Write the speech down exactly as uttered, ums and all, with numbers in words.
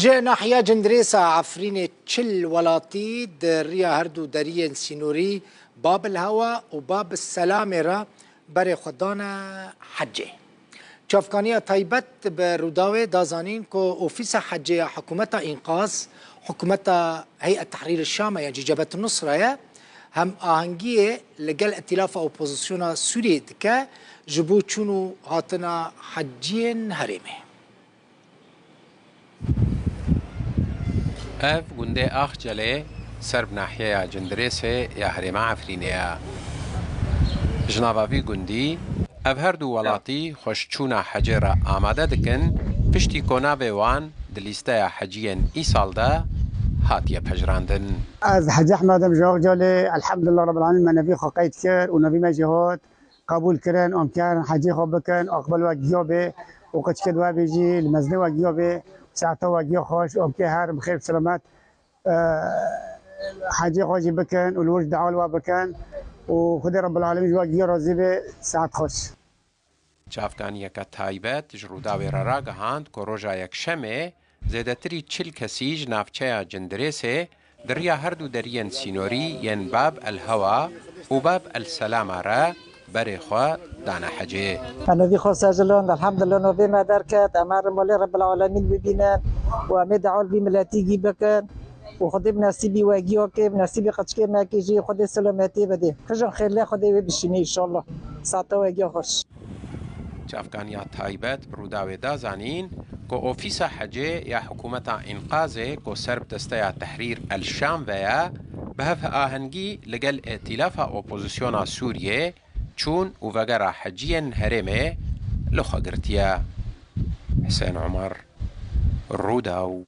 Ji nahiya Cindirêsa Efrînê çil welatî di riya her du deriyên sînorî Bab el Hewa û Bab el Selamê re berê xwe dane hecê. Çavkaniya taybet bi Rûdawê da zanîn ku Ofîsa Hecê ya Hikûmeta Înqaz, Hikûmeta Heyet Tehrîr Şamê yan jî Cebhet Nusra ye, hemahengiyê li gel Îtîlafa Opozisyona Sûriyê dike ji bo çûn û hatina heciyên herêmê. Ev gundê Axcelê ser bi nahiyeya Cindirêsê ya herêma Efrînê ye. Ji nava vî gundî, ev her du welatî xwe ji çûna hecê re amade dikin, piştî ku navê wan di lîsteya heciyên îsal de hatiye pejirandin. Ez Hecî Ehmed im ji Axcelê, elhamdulillah Rabbil Alemin, me nevî xwe qeyd kir û nevî me jî hat. Qebûl kirin, em karin hecê xwe bikin, aqibel we giya bê û qeçikê di we bê jî li mezinê we giya bê, saeta we giya xweş, em kê her bi xêr bi selamet, e, hecê xwe jî bikin û li wir dua li we bikin û Xwedê Rebbil Alemîn ji we giya razî bê, saet xweş. Çavkaniyeke taybet ji Rûdawê re ragihand ku roja Yekşemê zêdetirî çil kesî ji navçeya Cindirêsê di riya her du deriyên sînorî yên Bab el Hewa û Bab el Selama re berê xwe dane hecê. Em nevî xwe sejiland, elhamdulillah, novê me derket. Em herin malê Rebbil Alemîn bibînin û em ê dua li vî miletî gî bikin û Xwedê bi nesîbî we giya kê, bi nesîbî qeçikê me kê jî Xwedê selametiyê bidê. Qijin xêrlê Xwedê wê bişînê, înşallah. Saeta we giya xweş. Çavkaniya taybet bi Rûdawê da zanîn ku Ofîsa Hecê ya Hikûmeta Înqazê ku ser bi desteya Tehrîr el Şam ve ye, bi hevahengî li gel Îtîlafa Opozisyona Sûriyê çûn û vegera heciyên herêmê li xwe girtiye. Hisên Omer, Rûdaw.